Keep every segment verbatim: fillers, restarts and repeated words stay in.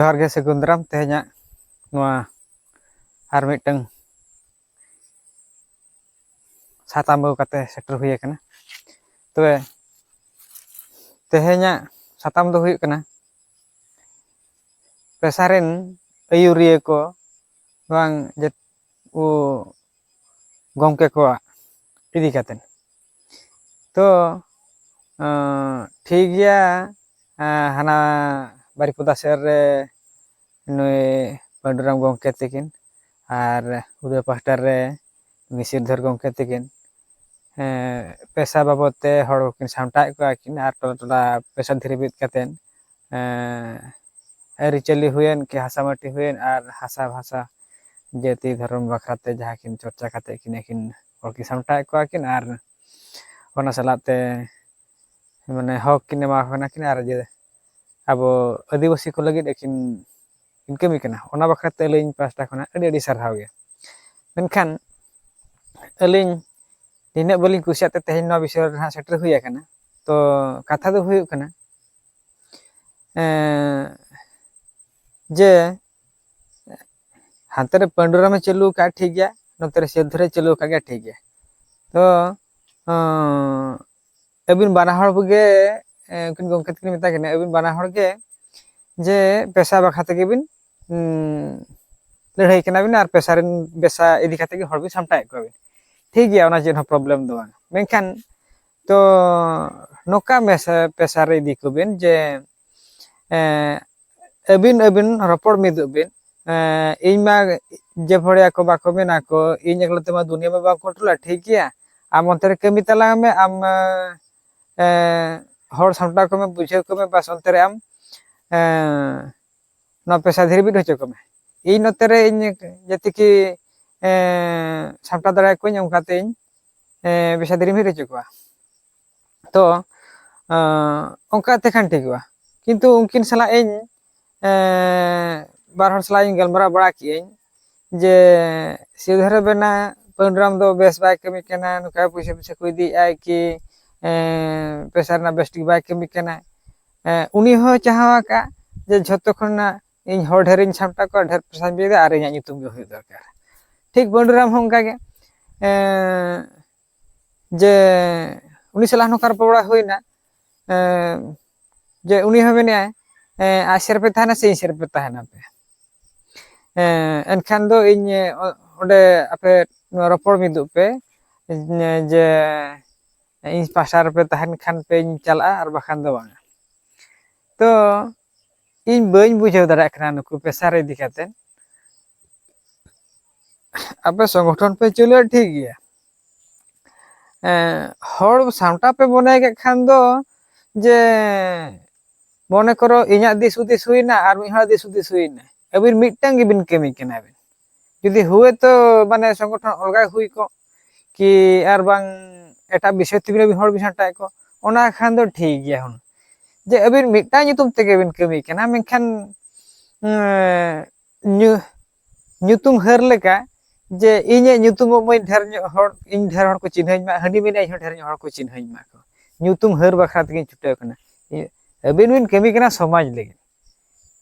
ᱡᱚᱦᱟᱨ ᱜᱮ, ᱥᱟᱹᱜᱩᱱ ᱫᱟᱨᱟᱢ᱾ ᱛᱮᱦᱮᱧᱟᱜ ᱱᱚᱣᱟ ᱟᱨ ᱢᱤᱫᱴᱟᱝ ᱥᱟᱛᱟᱢ ᱟᱹᱜᱩ ᱠᱟᱛᱮ ᱥᱮᱴᱮᱨ ᱦᱩᱭ ᱟᱠᱟᱱᱟ᱾ ᱛᱚᱵᱮ ᱛᱮᱦᱮᱧᱟᱜ ᱥᱟᱛᱟᱢ ᱫᱚ ᱦᱩᱭᱩᱜ ᱠᱟᱱᱟ ᱯᱮᱥᱟ ᱨᱮᱱ ᱟᱹᱭᱩᱨᱤᱭᱟᱹ ᱠᱚ ᱵᱟᱝ ᱡᱮ ᱠᱚ ᱜᱚᱢᱠᱮ ᱠᱚᱣᱟᱜ ᱤᱫᱤ ᱠᱟᱛᱮ᱾ ᱛᱚ ᱴᱷᱤᱠ ᱜᱮᱭᱟ, ᱦᱟᱱᱟ ᱵᱟᱨᱤᱯᱚᱫᱟ ᱥᱮᱫ ᱨᱮ ᱱᱩᱭ ᱯᱟᱹᱰᱩᱨᱟᱢ ᱜᱚᱢᱠᱮ ᱛᱟᱹᱠᱤᱱ ᱟᱨ ᱩᱫᱟᱹ ᱯᱟᱦᱴᱟ ᱨᱮ ᱱᱩᱭ ᱥᱤᱨᱫᱷᱚᱨ ᱜᱚᱢᱠᱮ ᱛᱟᱹᱠᱤᱱ ᱯᱮᱥᱟ ᱵᱟᱵᱚᱫ ᱛᱮ ᱦᱚᱲ ᱠᱤᱱ ᱥᱟᱢᱴᱟᱣᱮᱫ ᱠᱚᱣᱟ ᱠᱤᱱ ᱟᱨ ᱴᱚᱞᱟ ᱴᱚᱞᱟ ᱯᱮᱥᱟ ᱫᱷᱤᱨᱤ ᱵᱤᱫ ᱠᱟᱛᱮ ᱟᱹᱨᱤᱪᱟᱹᱞᱤ ᱦᱩᱭᱮᱱ ᱠᱤ ᱦᱟᱥᱟ ᱢᱟᱹᱴᱤ ᱦᱩᱭᱮᱱ ᱟᱨ ᱦᱟᱥᱟ ᱵᱷᱟᱥᱟ ᱡᱟᱹᱛᱤ ᱫᱷᱚᱨᱚᱢ ᱵᱟᱠᱷᱨᱟ ᱛᱮ ᱡᱟᱦᱟᱸ ᱠᱤᱱ ᱪᱚᱨᱪᱟ ᱠᱟᱛᱮ ᱠᱤᱱ ᱟᱹᱠᱤᱱ ᱦᱚᱲ ᱠᱤᱱ ᱥᱟᱢᱴᱟᱣᱮᱫ ᱠᱚᱣᱟ ᱠᱤᱱ ᱟᱨ ᱚᱱᱟ ᱥᱟᱞᱟᱜ ᱛᱮ ᱢᱟᱱᱮ ᱦᱚᱠ ᱠᱤᱱ ᱮᱢᱟ ᱠᱚ ᱠᱟᱱᱟ ᱠᱤᱱ ᱟᱨ ᱡᱮ ᱟᱵᱚ ᱟᱹᱫᱤᱵᱟᱹᱥᱤ ᱠᱚ ᱞᱟᱹᱜᱤᱫ ᱟᱹᱠᱤᱱ ᱠᱤᱱ ᱠᱟᱹᱢᱤ ᱠᱟᱱᱟ᱾ ᱚᱱᱟ ᱵᱟᱠᱷᱨᱟ ᱛᱮ ᱟᱹᱞᱤᱧ ᱯᱟᱦᱴᱟ ᱠᱷᱚᱱᱟᱜ ᱟᱹᱰᱤ ᱟᱹᱰᱤ ᱥᱟᱨᱦᱟᱣ ᱜᱮ᱾ ᱢᱮᱱᱠᱷᱟᱱ ᱟᱹᱞᱤᱧ ᱱᱤᱱᱟᱹᱜ ᱵᱟᱹᱞᱤᱧ ᱠᱩᱥᱤᱭᱟᱜ ᱛᱮ ᱛᱮᱦᱮᱧ ᱱᱚᱣᱟ ᱵᱤᱥᱚᱭ ᱨᱮ ᱦᱟᱸᱜ ᱥᱮᱴᱮᱨ ᱦᱩᱭ ᱟᱠᱟᱱᱟ᱾ ᱛᱚ ᱠᱟᱛᱷᱟ ᱫᱚ ᱦᱩᱭᱩᱜ ᱠᱟᱱᱟ ᱡᱮ ᱦᱟᱱᱛᱮ ᱨᱮ ᱯᱟᱹᱰᱩᱨᱟᱢᱮ ᱪᱟᱹᱞᱩ ᱟᱠᱟᱫ ᱴᱷᱤᱠ ᱜᱮᱭᱟ, ᱱᱚᱛᱮ ᱨᱮ ᱥᱤᱨᱫᱷᱚᱨᱮ ᱪᱟᱹᱞᱩ ᱟᱠᱟᱫ ᱜᱮᱭᱟ ᱴᱷᱤᱠ ᱜᱮᱭᱟ᱾ ᱛᱚ ᱟᱹᱵᱤᱱ ᱵᱟᱱᱟ ᱦᱚᱲ ᱜᱮ ᱩᱱᱠᱤᱱ ᱜᱚᱢᱠᱮ ᱛᱟᱹᱠᱤᱱ ᱢᱮᱛᱟ ᱠᱤᱱᱟ, ᱟᱹᱵᱤᱱ ᱵᱟᱱᱟ ᱦᱚᱲ ᱜᱮ ᱡᱮ ᱯᱮᱥᱟ ᱵᱟᱠᱷᱨᱟ ᱛᱮᱜᱮ ᱵᱤᱱ ᱞᱟᱹᱲᱦᱟᱹᱭ ᱠᱟᱱᱟ ᱵᱤᱱ ᱟᱨ ᱯᱮᱥᱟ ᱨᱮᱱ ᱵᱮᱥᱟ ᱤᱫᱤ ᱠᱟᱛᱮ ᱜᱮ ᱦᱚᱲ ᱵᱤᱱ ᱥᱟᱢᱴᱟᱣᱮᱫ ᱠᱚᱣᱟ ᱵᱤᱱ᱾ ᱴᱷᱤᱠ ᱜᱮᱭᱟ, ᱚᱱᱟ ᱪᱮᱫ ᱦᱚᱸ ᱯᱨᱚᱵᱞᱮᱢ ᱫᱚ ᱵᱟᱝ᱾ ᱢᱮᱱᱠᱷᱟᱱ ᱛᱚ ᱱᱚᱝᱠᱟ ᱢᱮᱥᱟ ᱯᱮᱥᱟ ᱨᱮ ᱤᱫᱤ ᱠᱚᱵᱤᱱ ᱡᱮ ᱟᱹᱵᱤᱱ ᱟᱹᱵᱤᱱ ᱨᱚᱯᱚᱲ ᱢᱤᱫᱚᱜ ᱵᱤᱱ᱾ ᱤᱧ ᱢᱟ ᱡᱮ ᱵᱷᱚᱲᱮᱭᱟ ᱠᱚ ᱵᱟᱠᱚ ᱢᱮᱱᱟ ᱠᱚ, ᱤᱧ ᱮᱠᱞᱟ ᱛᱮᱢᱟ ᱫᱩᱱᱤᱭᱟᱹ ᱢᱟ ᱵᱟᱝ ᱠᱚᱱᱴᱨᱳᱞᱟ᱾ ᱴᱷᱤᱠ ᱜᱮᱭᱟ, ᱟᱢ ᱚᱱᱛᱮ ᱨᱮ ᱠᱟᱹᱢᱤ ᱛᱟᱞᱟᱝ ᱢᱮ, ᱟᱢ ᱦᱚᱲ ᱥᱟᱢᱴᱟᱣ ᱠᱚᱢᱮ, ᱵᱩᱡᱷᱟᱹᱣ ᱠᱚᱢᱮ, ᱵᱟᱥ ᱚᱱᱛᱮ ᱨᱮ ᱟᱢ ᱱᱚᱣᱟ ᱯᱮᱥᱟ ᱫᱷᱤᱨᱤ ᱵᱤᱫ ᱦᱚᱪᱚ ᱠᱚᱢᱮ᱾ ᱤᱧ ᱱᱚᱛᱮ ᱨᱮ ᱤᱧ ᱡᱟᱛᱮ ᱠᱤ ᱥᱟᱢᱴᱟᱣ ᱫᱟᱲᱮᱭᱟᱠᱚᱣᱟᱹᱧ, ᱚᱱᱠᱟᱛᱮ ᱤᱧ ᱯᱮᱥᱟ ᱫᱷᱤᱨᱤ ᱵᱤᱫ ᱦᱚᱪᱚ ᱠᱚᱣᱟ᱾ ᱛᱚ ᱚᱱᱠᱟ ᱛᱮᱠᱷᱟᱱ ᱴᱷᱤᱠᱚᱜᱼᱟ᱾ ᱠᱤᱱᱛᱩ ᱩᱱᱠᱤᱱ ᱥᱟᱞᱟᱜ ᱤᱧ ᱵᱟᱨ ᱦᱚᱲ ᱥᱟᱞᱟᱜ ᱤᱧ ᱜᱟᱞᱢᱟᱨᱟᱣ ᱵᱟᱲᱟ ᱠᱮᱜᱼᱟᱹᱧ ᱡᱮ ᱥᱤᱨᱫᱷᱚᱨᱮ ᱵᱮᱱᱟ ᱯᱟᱹᱰᱩᱨᱟᱢ ᱫᱚ ᱵᱮᱥ ᱵᱟᱭ ᱠᱟᱹᱢᱤ ᱠᱟᱱᱟ, ᱱᱚᱝᱠᱟ ᱯᱚᱭᱥᱟ ᱯᱚᱭᱥᱟ ᱠᱚ ᱤᱫᱤᱭᱮᱫᱼᱟᱭ ᱠᱤ ᱯᱮᱥᱟ ᱨᱮᱱᱟᱜ ᱵᱮᱥ ᱴᱷᱤᱠ ᱵᱟᱭ ᱠᱟᱹᱢᱤ ᱠᱟᱱᱟ᱾ ᱩᱱᱤ ᱦᱚᱸ ᱪᱟᱦᱟᱣ ᱟᱠᱟᱫ ᱡᱮ ᱡᱷᱚᱛᱚ ᱠᱷᱚᱱᱟᱜ ᱤᱧ ᱦᱚᱲ ᱰᱷᱮᱨᱤᱧ ᱥᱟᱢᱴᱟᱣ ᱠᱚᱣᱟ, ᱰᱷᱮᱨ ᱯᱚᱭᱥᱟᱧ ᱵᱤᱫᱟ, ᱟᱨ ᱤᱧᱟᱹᱜ ᱧᱩᱛᱩᱢ ᱜᱮ ᱦᱩᱭᱩᱜ ᱫᱚᱨᱠᱟᱨ᱾ ᱴᱷᱤᱠ ᱵᱟᱹᱱᱰᱩᱨᱟᱢ ᱦᱚᱸ ᱚᱱᱠᱟ ᱜᱮ, ᱮᱸ, ᱡᱮ ᱩᱱᱤ ᱥᱟᱞᱟᱜ ᱱᱚᱝᱠᱟ ᱨᱚᱯᱚᱲ ᱵᱟᱲᱟ ᱦᱩᱭᱱᱟ, ᱮᱸ, ᱡᱮ ᱩᱱᱤ ᱦᱚᱸ ᱢᱮᱱᱮᱫᱼᱟᱭ, ᱮᱸ, ᱟᱡ ᱥᱮᱫ ᱨᱮᱯᱮ ᱛᱟᱦᱮᱱᱟ ᱥᱮ ᱤᱧ ᱥᱮᱫ ᱨᱮᱯᱮ ᱛᱟᱦᱮᱱᱟ ᱯᱮ? ᱮᱸ, ᱮᱱᱠᱷᱟᱱ ᱫᱚ ᱤᱧ, ᱮᱸ, ᱚ-, ᱚᱸᱰᱮ ᱟᱯᱮ ᱨᱚᱯᱚᱲ ᱢᱤᱫᱚᱜ ᱯᱮ, ᱮᱸ, ᱡᱮ ᱤᱧ ᱯᱟᱦᱴᱟ ᱨᱮᱯᱮ ᱛᱟᱦᱮᱱ ᱠᱷᱟᱱ ᱯᱮ ᱤᱧ ᱪᱟᱞᱟᱜᱼᱟ, ᱟᱨ ᱵᱟᱠᱷᱟᱱ ᱫᱚ ᱵᱟᱝᱟ᱾ ᱛᱚ ᱤᱧ ᱵᱟᱹᱧ ᱵᱩᱡᱷᱟᱹᱣ ᱫᱟᱲᱮᱭᱟᱜ ᱠᱟᱱᱟ ᱱᱩᱠᱩ ᱯᱮᱥᱟᱨ ᱤᱫᱤ ᱠᱟᱛᱮ᱾ ᱟᱯᱮ ᱥᱚᱝᱜᱚᱴᱷᱚᱱ ᱯᱮ ᱪᱟᱹᱞᱩᱭᱟ, ᱴᱷᱤᱠ ᱜᱮᱭᱟ, ᱮᱸ, ᱦᱚᱲ ᱥᱟᱢᱴᱟᱣ ᱯᱮ ᱢᱚᱱᱮ ᱠᱮᱫ ᱠᱷᱟᱱ ᱫᱚ, ᱡᱮ ᱢᱚᱱᱮ ᱠᱚᱨᱚ ᱤᱧᱟᱹᱜ ᱫᱤᱥ ᱦᱩᱫᱤᱥ ᱦᱩᱭᱱᱟ ᱟᱨ ᱢᱤᱫ ᱦᱚᱲᱟᱜ ᱫᱤᱥ ᱦᱩᱫᱤᱥ ᱦᱩᱭᱱᱟ, ᱟᱹᱵᱤᱱ ᱢᱤᱫᱴᱟᱝ ᱜᱮᱵᱤᱱ ᱠᱟᱹᱢᱤ ᱠᱟᱱᱟ ᱵᱤᱱ᱾ ᱡᱩᱫᱤ ᱦᱩᱭᱛᱚ ᱢᱟᱱᱮ ᱥᱚᱝᱜᱚᱴᱷᱚᱱ ᱚᱞᱜᱟ ᱦᱩᱭ ᱠᱚᱜ, ᱠᱤ ᱟᱨ ᱵᱟᱝ ᱮᱴᱟᱜ ᱵᱤᱥᱚᱭ ᱛᱮᱵᱤᱱ ᱟᱹᱵᱤᱱ ᱦᱚᱲ ᱵᱤᱱ ᱥᱟᱢᱴᱟᱣᱮᱫ ᱠᱚ, ᱚᱱᱟ ᱠᱷᱟᱱ ᱫᱚ ᱴᱷᱤᱠ ᱜᱮᱭᱟ ᱦᱩᱱᱟᱹᱝ, ᱡᱮ ᱟᱹᱵᱤᱱ ᱢᱤᱫᱴᱟᱝ ᱧᱩᱛᱩᱢ ᱛᱮᱜᱮ ᱵᱤᱱ ᱠᱟᱹᱢᱤ ᱠᱟᱱᱟ, ᱢᱮᱱᱠᱷᱟᱱ, ᱮᱸ, ᱧᱩ-, ᱧᱩᱛᱩᱢ ᱦᱟᱹᱨ ᱞᱮᱠᱟ, ᱡᱮ ᱤᱧᱟᱹᱜ ᱧᱩᱛᱩᱢ ᱢᱟᱹᱧ ᱰᱷᱮᱨ ᱧᱚᱜ ᱦᱚᱲ, ᱤᱧ ᱰᱷᱮᱨ ᱦᱚᱲ ᱠᱚ ᱪᱤᱱᱦᱟᱹᱧ ᱢᱟ, ᱦᱟᱹᱱᱤ ᱢᱮᱱᱟᱭ ᱤᱧ ᱦᱚᱸ ᱰᱷᱮᱨ ᱧᱚᱜ ᱦᱚᱲ ᱠᱚ ᱪᱤᱱᱦᱟᱹᱧ ᱢᱟ ᱠᱚ᱾ ᱧᱩᱛᱩᱢ ᱦᱟᱹᱨ ᱵᱟᱠᱷᱨᱟ ᱛᱮᱜᱤᱧ ᱪᱷᱩᱴᱟᱹᱣ ᱠᱟᱱᱟ᱾ ᱟᱹᱵᱤᱱ ᱵᱤᱱ ᱠᱟᱹᱢᱤ ᱠᱟᱱᱟ ᱥᱚᱢᱟᱡᱽ ᱞᱟᱹᱜᱤᱫ᱾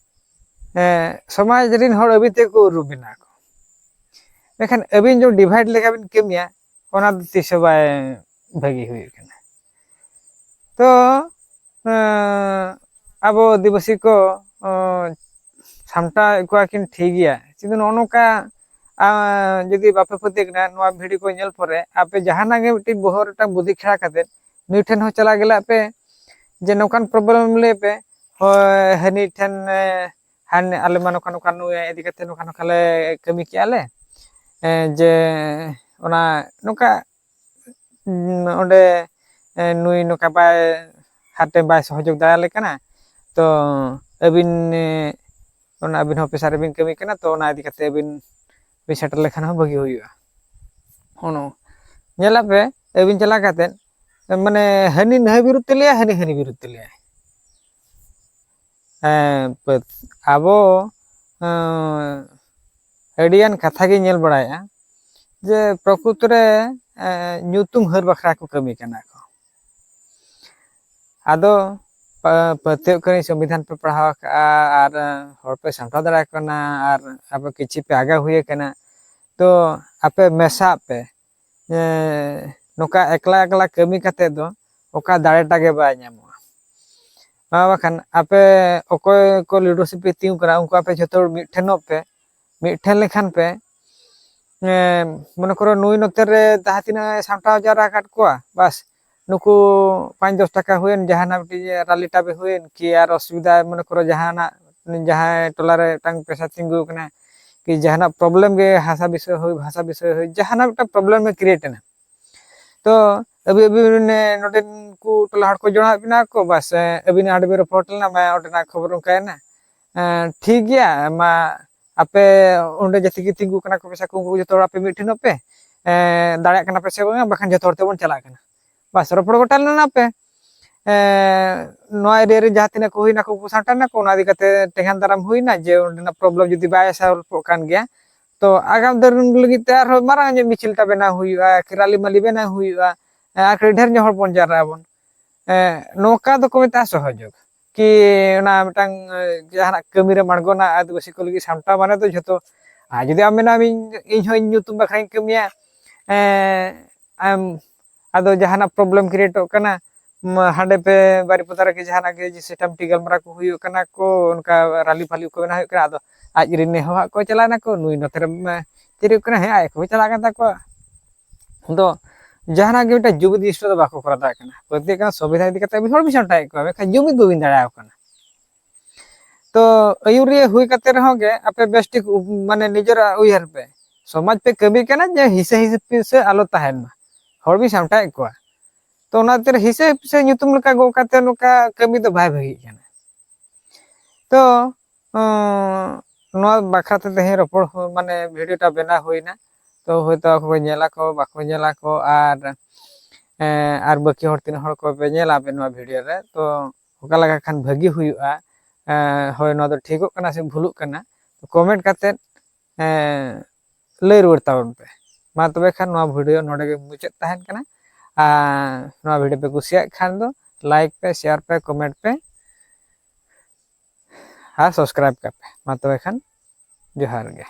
ᱮᱸ, ᱥᱚᱢᱟᱡᱽ ᱨᱤᱱ ᱦᱚᱲ ᱟᱹᱵᱤᱱ ᱛᱮᱜᱮ ᱠᱚ ᱩᱨᱩᱢ ᱵᱤᱱᱟ ᱠᱚ᱾ ᱢᱮᱱᱠᱷᱟᱱ ᱟᱹᱵᱤᱱ ᱡᱩᱫᱤ divide ᱞᱮᱠᱟ ᱵᱤᱱ ᱠᱟᱹᱢᱤᱭᱟ, ᱚᱱᱟ ᱫᱚ ᱛᱤᱥ ᱦᱚᱸ ᱵᱟᱭ ᱵᱷᱟᱹᱜᱤ ᱦᱩᱭᱩᱜ ᱠᱟᱱᱟ᱾ ᱛᱚ, ᱮᱸ, ᱟᱵᱚ ᱟᱹᱫᱤᱵᱟᱹᱥᱤ ᱠᱚ, ᱮᱸ, ᱥᱟᱢᱴᱟᱣᱮᱫ ᱠᱚᱣᱟ ᱠᱤᱱ ᱴᱷᱤᱠ ᱜᱮᱭᱟ, ᱠᱤᱱᱛᱩ ᱱᱚᱜᱼᱚ ᱱᱚᱝᱠᱟ, ᱟᱸ, ᱡᱩᱫᱤ ᱵᱟᱯᱮ ᱯᱟᱹᱛᱭᱟᱹᱜ ᱠᱟᱱᱟ, ᱱᱚᱣᱟ video ᱠᱚ ᱧᱮᱞ ᱯᱚᱨᱮ ᱟᱯᱮ ᱡᱟᱦᱟᱱᱟᱜ ᱜᱮ ᱢᱤᱫᱴᱤᱡ ᱵᱚᱦᱚᱜ ᱨᱮ ᱢᱤᱫᱴᱟᱝ ᱵᱩᱫᱷᱤ ᱠᱷᱮᱲᱟ ᱠᱟᱛᱮ ᱱᱩᱭ ᱴᱷᱮᱱ ᱦᱚᱸ ᱪᱟᱞᱟᱜ ᱜᱮᱞᱟᱜ ᱯᱮ, ᱡᱮ ᱱᱚᱝᱠᱟᱱ problem ᱞᱟᱹᱭ ᱯᱮ, ᱦᱳᱭ, ᱦᱟᱹᱱᱤ ᱴᱷᱮᱱ, ᱮ, ᱦᱟᱱ-, ᱟᱞᱮ ᱢᱟ ᱱᱚᱝᱠᱟ ᱱᱚᱝᱠᱟ ᱱᱩᱭ ᱤᱫᱤ ᱠᱟᱛᱮ ᱱᱚᱝᱠᱟ ᱱᱚᱝᱠᱟ ᱞᱮ ᱠᱟᱹᱢᱤ ᱠᱮᱜᱼᱟ ᱞᱮ, ᱮ, ᱡᱮ ᱚᱱᱟ ᱱᱚᱝᱠᱟ, ᱩᱸ, ᱚᱸᱰᱮ, ᱮ, ᱱᱩᱭ ᱱᱚᱝᱠᱟ ᱵᱟᱭ, ᱦᱟᱨ ᱴᱟᱭᱤᱢ ᱵᱟᱭ ᱥᱚᱦᱚᱡᱳᱜᱽ ᱫᱟᱲᱮᱭᱟᱞᱮ ᱠᱟᱱᱟ, ᱛᱚ ᱟᱹᱵᱤᱱ, ᱮ, ᱚᱱᱟ ᱟᱹᱵᱤᱱ ᱦᱚᱸ ᱚᱯᱷᱤᱥᱟᱨ ᱨᱮᱵᱤᱱ ᱠᱟᱹᱢᱤ ᱠᱟᱱᱟ, ᱛᱚ ᱚᱱᱟ ᱤᱫᱤ ᱠᱟᱛᱮ ᱟᱹᱵᱤᱱ ᱵᱤᱱ ᱥᱮᱴᱮᱨ ᱞᱮᱠᱷᱟᱱ ᱦᱚᱸ ᱵᱷᱟᱹᱜᱤ ᱦᱩᱭᱩᱜᱼᱟ᱾ ᱦᱚᱸᱜᱼᱚ ᱱᱚᱣᱟ ᱧᱮᱞᱟᱯᱮ, ᱟᱹᱵᱤᱱ ᱪᱟᱞᱟᱣ ᱠᱟᱛᱮ, ᱢᱟᱱᱮ, ᱦᱟᱹᱱᱤ ᱱᱟᱹᱭ ᱵᱤᱨᱩᱫᱷ ᱛᱮ ᱞᱟᱹᱭᱟ, ᱦᱟᱹᱱᱤ ᱦᱟᱹᱱᱤ ᱵᱤᱨᱩᱫᱷ ᱛᱮ ᱞᱟᱹᱭᱟ᱾ ᱦᱮᱸ, ᱯᱟᱹᱛ-, ᱟᱵᱚ, ᱮᱸ, ᱟᱹᱰᱤᱜᱟᱱ ᱠᱟᱛᱷᱟ ᱜᱮ ᱧᱮᱞ ᱵᱟᱲᱟᱭᱮᱜᱼᱟ ᱡᱮ ᱯᱨᱚᱠᱨᱤᱛᱚ ᱨᱮ, ᱮᱸ, ᱧᱩᱛᱩᱢ ᱦᱟᱹᱨ ᱵᱟᱠᱷᱨᱟ ᱠᱚ ᱠᱟᱹᱢᱤ ᱠᱟᱱᱟ ᱠᱚ᱾ ᱟᱫᱚ, ᱯᱟᱹᱛᱭᱟᱹᱜ ᱠᱟᱹᱱᱟᱹᱧ ᱥᱚᱝᱵᱤᱫᱷᱟᱱ ᱯᱮ ᱯᱟᱲᱦᱟᱣ ᱟᱠᱟᱫᱼᱟ ᱟᱨ ᱦᱚᱲ ᱯᱮ ᱥᱟᱢᱴᱟᱣ ᱫᱟᱲᱮᱭᱟᱜ ᱠᱟᱱᱟ ᱟᱨ ᱟᱯᱮ ᱠᱤᱪᱷᱩ ᱯᱮ ᱟᱜᱟᱣ ᱦᱩᱭ ᱟᱠᱟᱱᱟ, ᱛᱚ ᱟᱯᱮ ᱢᱮᱥᱟᱜ ᱯᱮ᱾ ᱱᱚᱝᱠᱟ ᱮᱠᱞᱟ ᱮᱠᱞᱟ ᱠᱟᱹᱢᱤ ᱠᱟᱛᱮ ᱫᱚ ᱚᱠᱟ ᱫᱟᱲᱮᱴᱟ ᱜᱮ ᱵᱟᱭ ᱧᱟᱢᱚᱜᱼᱟ᱾ ᱱᱚᱣᱟ ᱵᱟᱠᱷᱟᱱ ᱟᱯᱮ ᱚᱠᱚᱭ ᱠᱚ ᱞᱤᱰᱟᱨᱥᱤᱯ ᱯᱮ ᱛᱤᱸᱜᱩ ᱠᱟᱱᱟ, ᱩᱱᱠᱩ ᱟᱯᱮ ᱡᱷᱚᱛᱚ ᱦᱚᱲ ᱢᱤᱫᱴᱷᱮᱱᱚᱜ ᱯᱮ᱾ ᱢᱤᱫᱴᱷᱮᱱ ᱞᱮᱠᱷᱟᱱ ᱯᱮ, ᱢᱚᱱᱮ ᱠᱚᱨᱚ ᱱᱩᱭ ᱱᱚᱛᱮ ᱨᱮ ᱡᱟᱦᱟᱸ ᱛᱤᱱᱟᱹᱜ ᱥᱟᱢᱴᱟᱣ ᱡᱟᱣᱨᱟ ᱟᱠᱟᱫ ᱠᱚᱣᱟ, ᱵᱟᱥ ᱱᱩᱠᱩ ᱯᱟᱸᱪ ᱫᱚᱥ ᱴᱟᱠᱟ ᱦᱩᱭᱮᱱ, ᱡᱟᱦᱟᱱᱟᱜ ᱢᱤᱫᱴᱤᱡ ᱨᱟᱞᱤ ᱴᱟᱵᱮ ᱦᱩᱭᱮᱱ ᱠᱤ ᱟᱨ ᱚᱥᱩᱵᱤᱫᱷᱟ, ᱢᱚᱱᱮ ᱠᱚᱨᱚ ᱡᱟᱦᱟᱱᱟᱜ, ᱡᱟᱦᱟᱸᱭ ᱴᱚᱞᱟ ᱨᱮ ᱢᱤᱫᱴᱟᱝ ᱯᱮᱥᱟ ᱛᱤᱸᱜᱩ ᱟᱠᱟᱱᱟ ᱠᱤ ᱡᱟᱦᱟᱱᱟᱜ ᱯᱨᱚᱵᱞᱮᱢ ᱜᱮ, ᱦᱟᱥᱟ ᱵᱤᱥᱚᱭ ᱦᱩᱭ, ᱵᱷᱟᱥᱟ ᱵᱤᱥᱚᱭ ᱦᱩᱭ, ᱡᱟᱦᱟᱱᱟᱜ ᱢᱤᱫᱴᱟᱝ ᱯᱨᱚᱵᱞᱮᱢ ᱜᱮ ᱠᱨᱤᱭᱮᱴ ᱮᱱᱟ᱾ ᱛᱚ ᱟᱹᱵᱤᱱ, ᱟᱹᱵᱤᱱ ᱱᱚᱰᱮᱱ ᱠᱚ ᱴᱚᱞᱟ ᱦᱚᱲ ᱠᱚ ᱡᱚᱲᱟᱣᱮᱫ ᱵᱮᱱᱟ ᱠᱚ, ᱵᱟᱥ ᱟᱹᱵᱤᱱ ᱦᱟᱸᱰᱮ ᱵᱤᱱ ᱨᱚᱯᱚᱲ ᱞᱮᱱᱟ, ᱢᱟ ᱚᱸᱰᱮᱱᱟᱜ ᱠᱷᱚᱵᱚᱨ ᱚᱱᱠᱟᱭᱮᱱᱟ᱾ ᱴᱷᱤᱠ ᱜᱮᱭᱟ, ᱢᱟ ᱟᱯᱮ ᱚᱸᱰᱮ ᱡᱟᱹᱥᱛᱤ ᱜᱮ ᱛᱤᱸᱜᱩ ᱠᱟᱱᱟ ᱠᱚ ᱯᱚᱭᱥᱟ ᱠᱚ, ᱩᱱᱠᱩ ᱡᱚᱛᱚ ᱦᱚᱲ ᱟᱯᱮ ᱢᱤᱫ ᱴᱷᱮᱱᱚᱜ ᱯᱮ, ᱫᱟᱲᱮᱭᱟᱜ ᱠᱟᱱᱟ ᱯᱮ ᱥᱮ ᱵᱟᱝᱟ, ᱵᱟᱠᱷᱟᱱ ᱡᱚᱛᱚ ᱦᱚᱲ ᱛᱮᱵᱚᱱ ᱪᱟᱞᱟᱜ ᱠᱟᱱᱟ᱾ ᱵᱟᱥ ᱨᱚᱯᱚᱲ ᱜᱚᱴᱟ ᱞᱮᱱᱟ ᱯᱮ᱾ ᱱᱚᱣᱟ ᱮᱨᱤᱭᱟ ᱨᱮ ᱡᱟᱦᱟᱸ ᱛᱤᱱᱟᱹᱜ ᱠᱚ ᱦᱩᱭᱱᱟ ᱠᱚ, ᱩᱱᱠᱩ ᱥᱟᱢᱴᱟᱣ ᱱᱟᱠᱚ, ᱚᱱᱟ ᱤᱫᱤ ᱠᱟᱛᱮ ᱛᱮᱸᱜᱟᱱ ᱫᱟᱨᱟᱢ ᱦᱩᱭᱱᱟ ᱡᱮ ᱚᱸᱰᱮᱱᱟᱜ ᱯᱨᱚᱵᱞᱮᱢ ᱡᱩᱫᱤ ᱵᱟᱭ ᱥᱚᱞᱵᱷᱚᱜ ᱠᱟᱱ ᱜᱮᱭᱟ, ᱛᱚ ᱟᱜᱟᱢ ᱫᱤᱱ ᱞᱟᱹᱜᱤᱫ ᱛᱮ ᱟᱨᱦᱚᱸ ᱢᱟᱨᱟᱝ ᱧᱚᱜ ᱢᱤᱪᱷᱤᱞ ᱛᱟ ᱵᱮᱱᱟᱣ ᱦᱩᱭᱩᱜᱼᱟ, ᱨᱟᱞᱤ ᱢᱟᱞᱤ ᱵᱮᱱᱟᱣ ᱦᱩᱭᱩᱜᱼᱟ, ᱟᱨ ᱠᱟᱹᱴᱤᱡ ᱰᱷᱮᱨ ᱧᱚᱜ ᱦᱚᱲ ᱵᱚᱱ ᱡᱟᱣᱨᱟᱜ ᱟᱵᱚᱱ᱾ ᱱᱚᱝᱠᱟ ᱫᱚᱠᱚ ᱢᱮᱛᱟᱜᱼᱟ ᱥᱚᱦᱚᱡᱳᱜᱽ᱾ ᱠᱤ ᱚᱱᱟ ᱢᱤᱫᱴᱟᱝ ᱡᱟᱦᱟᱱᱟᱜ ᱠᱟᱹᱢᱤ ᱨᱮᱢ ᱟᱬᱜᱚᱱᱟ, ᱟᱹᱫᱤᱵᱟᱹᱥᱤ ᱠᱚ ᱞᱟᱹᱜᱤᱫ ᱥᱟᱢᱴᱟᱣ ᱢᱟᱱᱮ ᱫᱚ ᱡᱷᱚᱛᱚ᱾ ᱟᱨ ᱡᱩᱫᱤ ᱟᱢ ᱢᱮᱱᱟᱢ ᱤᱧ, ᱤᱧ ᱦᱚᱸ ᱤᱧ ᱧᱩᱛᱩᱢ ᱵᱟᱠᱷᱨᱟᱧ ᱠᱟᱹᱢᱤᱭᱟ, ᱟᱢ ᱟᱫᱚ ᱡᱟᱦᱟᱱᱟᱜ ᱯᱨᱚᱵᱞᱮᱢ ᱠᱨᱤᱭᱮᱴᱚᱜ ᱠᱟᱱᱟ, ᱦᱟᱸᱰᱮ ᱯᱮ ᱵᱟᱨᱤᱯᱚᱫᱟ ᱨᱮᱜᱮ ᱡᱟᱦᱟᱱᱟᱜ ᱜᱮ ᱥᱤᱥᱴᱮᱢ ᱴᱤ ᱜᱟᱞᱢᱟᱨᱟᱣ ᱠᱚ ᱦᱩᱭᱩᱜ ᱠᱟᱱᱟ ᱠᱚ, ᱚᱱᱠᱟ ᱨᱟᱞᱤ ᱯᱷᱟᱞᱤ ᱠᱚ ᱵᱮᱱᱟᱣ ᱦᱩᱭᱩᱜ ᱠᱟᱱᱟ, ᱟᱫᱚ ᱟᱡ ᱨᱮᱱ ᱱᱮ ᱦᱚᱲᱟᱜ ᱠᱚ ᱪᱟᱞᱟᱣ ᱱᱟᱠᱚ, ᱱᱩᱭ ᱱᱚᱛᱮ ᱨᱮ ᱛᱤᱨᱩᱜ ᱠᱟᱱᱟ, ᱦᱮᱸ ᱟᱡ ᱠᱚ ᱪᱟᱞᱟᱜ ᱠᱟᱱ ᱛᱟᱠᱚᱣᱟ᱾ ᱟᱫᱚ ᱡᱟᱦᱟᱱᱟᱜ ᱜᱮ ᱢᱤᱫᱴᱟᱝ ᱡᱩᱢᱤᱫ ᱡᱤᱱᱤᱥ ᱫᱚ ᱵᱟᱠᱚ ᱠᱚᱨᱟᱣ ᱫᱟᱲᱮᱭᱟᱜ ᱠᱟᱱᱟ᱾ ᱯᱟᱹᱛᱭᱟᱹᱜ ᱠᱟᱱᱟ ᱥᱚᱝᱵᱤᱫᱷᱟᱱ ᱤᱫᱤ ᱠᱟᱛᱮ ᱢᱤᱫ ᱦᱚᱲ ᱵᱤᱱ ᱥᱟᱢᱴᱟᱣᱮᱫ ᱠᱚᱣᱟ, ᱢᱮᱱᱠᱷᱟᱱ ᱡᱩᱢᱤᱫ ᱵᱟᱹᱵᱤᱱ ᱫᱟᱲᱮᱭᱟᱠᱚ ᱠᱟᱱᱟ᱾ ᱛᱚ ᱟᱹᱭᱩᱨᱤᱭᱟᱹ ᱦᱩᱭ ᱠᱟᱛᱮ ᱨᱮᱦᱚᱸ ᱜᱮ ᱟᱯᱮ ᱵᱮᱥ ᱴᱷᱤᱠ ᱩ-, ᱢᱟᱱᱮ ᱱᱤᱡᱮᱨᱟᱜ ᱩᱭᱦᱟᱹᱨ ᱯᱮ, ᱥᱚᱢᱟᱡᱽ ᱯᱮ ᱠᱟᱹᱢᱤ ᱠᱟᱱᱟ ᱡᱮ ᱦᱤᱥᱟᱹ ᱦᱤᱥᱟᱹ ᱯᱤᱥᱟᱹ ᱟᱞᱚ ᱛᱟᱦᱮᱱ ᱢᱟ, ᱦᱚᱲ ᱵᱤᱱ ᱥᱟᱢᱴᱟᱣᱮᱫ ᱠᱚᱣᱟ᱾ ᱛᱚ ᱚᱱᱟ ᱠᱷᱟᱹᱛᱤᱨ ᱦᱤᱥᱟᱹ ᱯᱤᱥᱟᱹ ᱧᱩᱛᱩᱢ ᱞᱮᱠᱟ ᱜᱚᱜ ᱠᱟᱛᱮ ᱱᱚᱝᱠᱟ ᱠᱟᱹᱢᱤ ᱫᱚ ᱵᱟᱭ ᱵᱷᱟᱹᱜᱤᱜ ᱠᱟᱱᱟ᱾ ᱛᱚ ᱱᱚᱣᱟ ᱵᱟᱠᱷᱨᱟ ᱛᱮ ᱛᱮᱦᱮᱧ ᱨᱚᱯᱚᱲ ᱦᱚᱸ, ᱢᱟᱱᱮ ᱵᱷᱤᱰᱤᱭᱳ ᱴᱟ ᱵᱮᱱᱟᱣ ᱦᱩᱭᱱᱟ᱾ ᱛᱚ ᱦᱚᱭᱛᱳ ᱟᱠᱚ ᱠᱚ ᱧᱮᱞᱟ ᱠᱚ, ᱵᱟᱠᱚ ᱧᱮᱞᱟ ᱠᱚ, ᱟᱨ ᱟᱨ ᱵᱟᱹᱠᱤ ᱦᱚᱲ ᱛᱤᱱᱟᱹᱜ ᱦᱚᱲ ᱠᱚᱯᱮ ᱧᱮᱞᱟ ᱟᱯᱮ ᱱᱚᱣᱟ ᱵᱷᱤᱰᱤᱭᱳ ᱨᱮ, ᱛᱚ ᱚᱠᱟ ᱞᱮᱠᱟ ᱠᱷᱟᱱ ᱵᱷᱟᱹᱜᱤ ᱦᱩᱭᱩᱜᱼᱟ, ᱦᱳᱭ ᱱᱚᱣᱟ ᱫᱚ ᱴᱷᱤᱠᱚᱜ ᱠᱟᱱᱟ ᱥᱮ ᱵᱷᱩᱞᱩᱜ ᱠᱟᱱᱟ, ᱠᱚᱢᱮᱱᱴ ᱠᱟᱛᱮᱫ ᱞᱟᱹᱭ ᱨᱩᱣᱟᱹᱲ ᱛᱟᱵᱚᱱ ᱯᱮ᱾ ᱢᱟ ᱛᱚᱵᱮ ᱠᱷᱟᱱ ᱱᱚᱣᱟ ᱵᱷᱤᱰᱤᱭᱳ ᱱᱚᱰᱮ ᱜᱮ ᱢᱩᱪᱟᱹᱫ ᱛᱟᱦᱮᱱ ᱠᱟᱱᱟ᱾ ᱟᱨ ᱱᱚᱣᱟ ᱵᱷᱤᱰᱤᱭᱳ ᱯᱮ ᱠᱩᱥᱤᱭᱟᱜ ᱠᱷᱟᱱ ᱫᱚ like ᱯᱮ, share ᱯᱮ, comment ᱯᱮ ᱟᱨ subscribe ᱠᱟᱜ ᱯᱮ᱾ ᱢᱟ ᱛᱚᱵᱮ ᱠᱷᱟᱱ ᱡᱚᱦᱟᱨ ᱜᱮ᱾